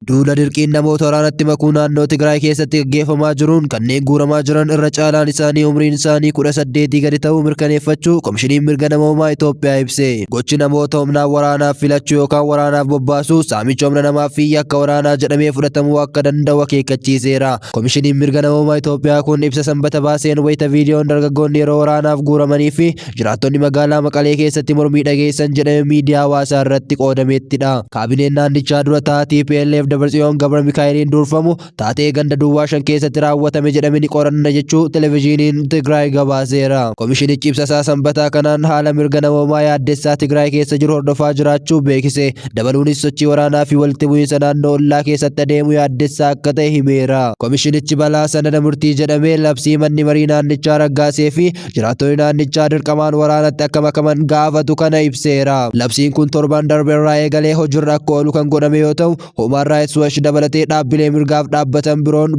Duula dirqiin namoota waraanatti makuu naannoo Tigraay keessatti gaggeeffamaa jiruun kanneen guuramaa jiran irra caalaan isaanii umriin isaanii 18 gadi ta'uu mirkaneeffachuu Komishiniin Mirga Namoomaa Itoophiyaa ibse. Gochi namoota humnaan waraanaaf filachuu yookaan waraanaaf bobbaasuu saamicha humna namaa fi yakka waraanaa jedhamee fudhatamuu akka danda'u akeekkachiiseera. Komishiniin Mirga Namoomaa Itoophiyaa kun ibsa Sanbata baaseen wayita viidiyoon dargaggoonni yeroo waraanaaf guuramanii fi jiraattonni magaalaa Maqalee keessatti mormii dhageessan jedhame miidiyaa hawaasaa irratti qoodamettidha. Kaabineen naannichaa dura ta'aa TPLF Dabratsiyoon Gabra Mikaa'eliin durfamu taatee ganda duwwaa 5 keessatti raawwatame jedhame ni qoranna jechuu Televezyiiniin Tigraay gabaaseera. Komishinichi ibsa isaa Sanbataa kanaan haala mirga namoomaa yaaddessaa Tigraay keessa jiru hordofaa jiraachuu beekise. Dabaluunis sochii waraanaa fi walitti bu'iinsa naannoo ollaa keessatti adeemu yaaddessaa akka ta'e himeera. Komishinichi balaa sanada murtii jedhamee labsii manni marii naannichaa raggaasee fi jiraattonni naannichaa dirqamaan waraanatti akka makaman gaafatu kana ibseera. Labsiin kun torban darbe irraa eegalee hojiirra akka oolu kan godhame yoo ta'u, Human Rights Watch dabalatee dhaabbilee mirgaaf dhaabbatan biroon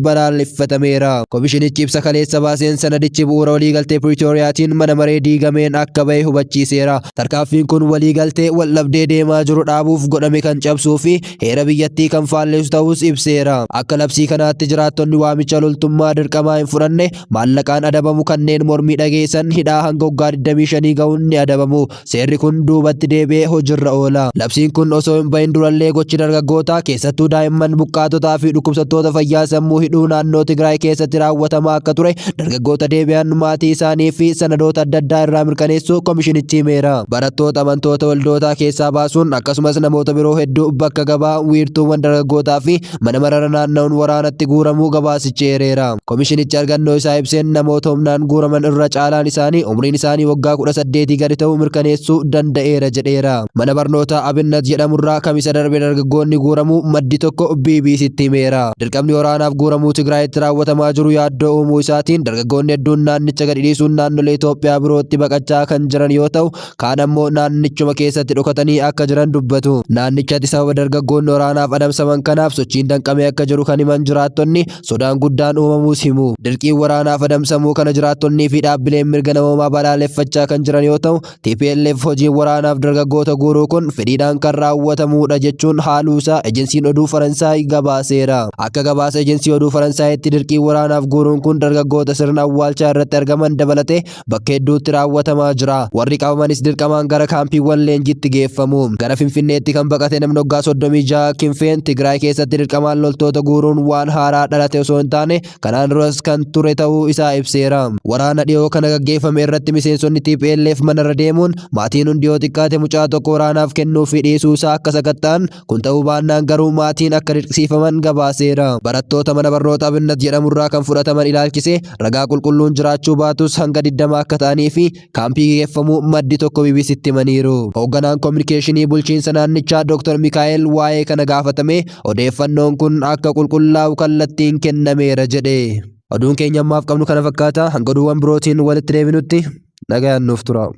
balaaleffatameera. Komishinichi ibsa kaleessa baaseen sanadichi bu'uura waliigaltee Piriitooriyaatiin mana maree diigameen akka bahe hubachiiseera. Tarkaanfiin kun waliigaltee waldhabdee deemaa jiru dhaabuuf godhame kan cabsuu fi heera biyyattii kan faalleessu ta'uus ibseera. Akka labsii kanaatti jiraattonni waamicha loltummaa dirqamaa hin fudhanne maallaqaan adabamu, kanneen mormii dhageessan hidhaa hanga waggaa 25 gahuun ni adabamu. Seerri kun duubatti deebi'ee hojirra oola. Labsiin kun osoo hin bahin durallee gochi dargaggootaa, keessattuu daa'imman, buqqaatotaa fi dhukkubsattoota fayyaa sammuu hidhuu naannoo Tigraay keessatti raawwatamaa akka ture dargaggoota deebi'an, maatii isaanii fi sanadoota adda addaa irraa mirkaneessuu komishinichi himeera. Barattoota amantoota waldootaa keessaa baasuun akkasumas namoota biroo hedduu bakka gabaa, wiirtuuwwan dargaggootaa fi mana marara naanna'uun waraanatti guuramuu gabaasichi eereera. Komishinichi argannoo isaa ibseen namoota humnaan guuraman irra caalaan isaanii umriin isaanii waggaa 18 gadi ta'uu mirkaneessuu danda'eera jedheera. Mana barnootaa Abinnat jedhamurraa Kamisa darbe dargaggoonni guuramuu maddi tokko BBCtti himeera. Dirqamni waraanaaf guuramuu Tigraayitti raawwatamaa jiru yaaddoo uumuu isaatiin dargaggoonni hedduun naannicha gadi dhiisuun naannolee Itoophiyaa birootti baqachaa kan jiran yoo ta'u, kaan ammoo naannichuma keessatti dhokatanii akka jiran dubbatu. Naannichatti sababa dargaggoonni waraanaaf adamsaman kanaaf sochiin danqamee akka jiru kan himan jiraattonni, sodaan guddaan uumamuus himu. Dirqiin waraanaaf adamsamuu kana jiraattonnii fi dhaabbileen mirga namoomaa balaaleffachaa kan jiran yoo ta'u, tplf hojiin waraanaaf dargaggoota guuruu kun fedhiidhaan kan raawwatamuudha jechuun haaluu isaa Ejensiin Oduu Faransaay gabaaseera. Akka gabaasa Ejensii Oduu Faransaayitti dirqiin waraanaaf guuruun kun dargaggoota sirna awwaalchaa irratti argaman dabalatee bakka hedduutti raawwatamaa jira. Warri qabamanis dirqamaan gara kaampiiwwan leenjiitti geeffamu. Gara Finfinneetti kan baqate namni waggaa 36 Kinfeen, Tigraay keessatti dirqamaan loltoota guuruun waan haaraa dhalate osoo hin taane kanaan duras kan ture ta'uu isaa ibseera. Waraana dhiyoo kana gaggeeffame irratti miseensonni tplf manarra deemuun maatiin hundi yoo xiqqaate mucaa tokko waraanaaf kennuu fi dhiisuu isaa akka sakatta'an, kun ta'uu baannaan garuu maatiin akka dirqisiifaman gabaaseera. Barattoota mana barnoota Abinnat jedhamurraa kan fudhataman ilaalchisee ragaa qulqulluun jiraachuu baatus hanga 20 akka ta'anii fi kaampii geeffamuu maddi tokko BBCtti himaniiru. Hoogganaan Kominikeeshinii bulchiinsa naannichaa Dr. Mikaa'el waa'ee kana gaafatamee odeeffannoon kun akka qulqullaa'u kallattiin kennameera jedhe. Oduun keenya ammaaf qabnu kana fakkaata. Hanga oduuwwan birootiin walitti deebinutti nagayaan nuuf tura.